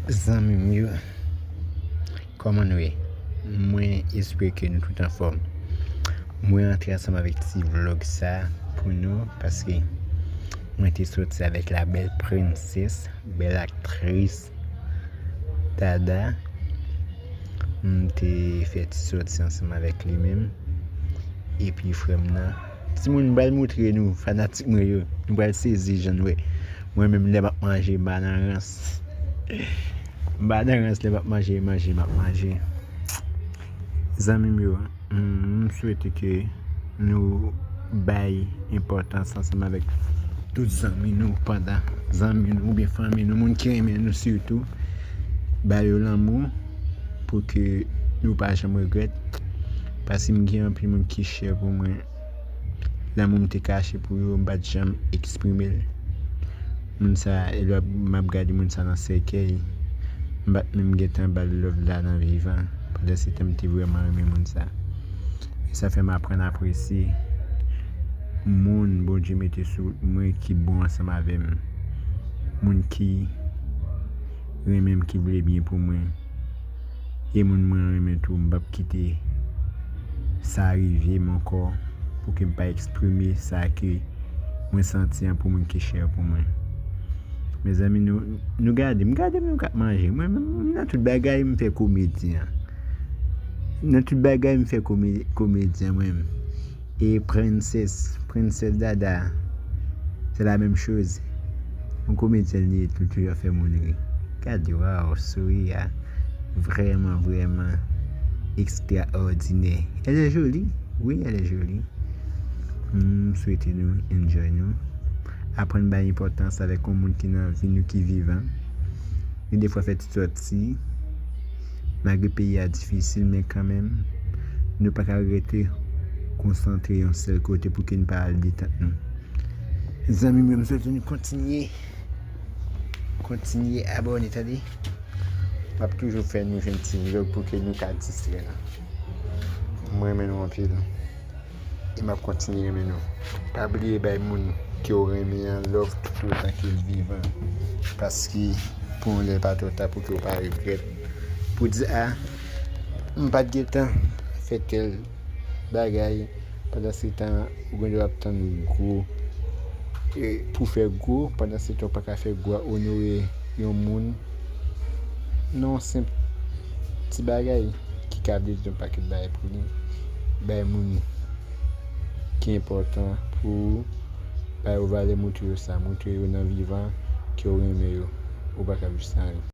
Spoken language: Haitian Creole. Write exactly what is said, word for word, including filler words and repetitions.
Zanmi m yo, kòman nou ye? Mwen espere ke nou tout anfòm. Mwen antre ansanm avèk ti vlòg sa pou nou paske mwen te soti avèk la bèl prensès, bèl aktris Dada. M te fè ti sòti ansanm avèk li menm. Epi frè m nan. Timoun, m pral moutre nou, fanatik mwen yo. Nou pral sezi jan nou wè. Mwen menm lè m ap manje, m pa nan rans. M pa nan rans lè m ap manje, manje, m ap manje. Zanmi m yo, m swete ke nou bay enpòtans ansanm avèk tout zanmi nou pandan zanmi nou oubyen fanmi nou, moun ki renmen nou sitou, ba yo lanmou pou ke nou pa janm regrèt. Paske m gen anpil moun ki chè pou mwen. Lanmou m te kache pou yo, m pa t janm eksprime l. Moun sa, e lè m ap gade moun sa nan sèkèy, m pa t menm gentan ba l love la nan vivan. Pandan se tan m te vrèman renmen moun sa. E sa fè m aprann apresye moun Bondye mete sou wout mwen ki bon ansanm avè m. Moun ki renmen m, ki vle byen pou mwen. E moun mwen renmen tou, m p ap kite sa rive m ankò pou ke m pa eksprime sa ke mwen santi an pou moun ki chè pou mwen. Mezanmi, nou, nou gade m, gade m, m k ap manje. Mwen menm, nan tout bagay, m fè komedyen. Nan tout bagay, m fè kome-, komedyen, mwen menm. E Princess, Princess Dada, se la menm choz. Yon komedyèn li ye, li toujou ap fè moun ri. Gade, waw, souri a, vrèman, vrèman ekstraòdinè. Elle est jolie, oui, elle est jolie. M swete nou enjoy nou. Aprann bay enpòtans avèk yon moun ki nan vi nou, ki vivan. Gen defwa fè ti sòti, malgre peyi a difisil, men kanmenm, nou pa ka rete konsantre yon sèl kote pou ke n pa al detant nou. Zanmi m yo, m swete nou kontinye, kontinye abòne, tande. M ap toujou fè nou jwenn ti vlòg pou ke nou ka distrè nou. Mwen renmen nou anpil. E m ap kontinye renmen nou. Pa bliye bay moun ke w renmen an love toutotan ke l vivan. Paske pou yon lè pa twò ta pou ke w pa regrèt. Pou di, a, m pa t gentan fè tèl bagay. Pandan se tan, ou gen dwa ap tann gwo, e, pou fè gwo, pandan se tan ou pa ka fè gwo a onore yon moun. Non, senp ti bagay ki ka vle di yon pakèt bagay pou li. Bay moun ki enpòtan pou ou, ba yo valè, moutre yo sa, moutre yo nan vivan ke w renmen yo. Ou pa ka viv san yo.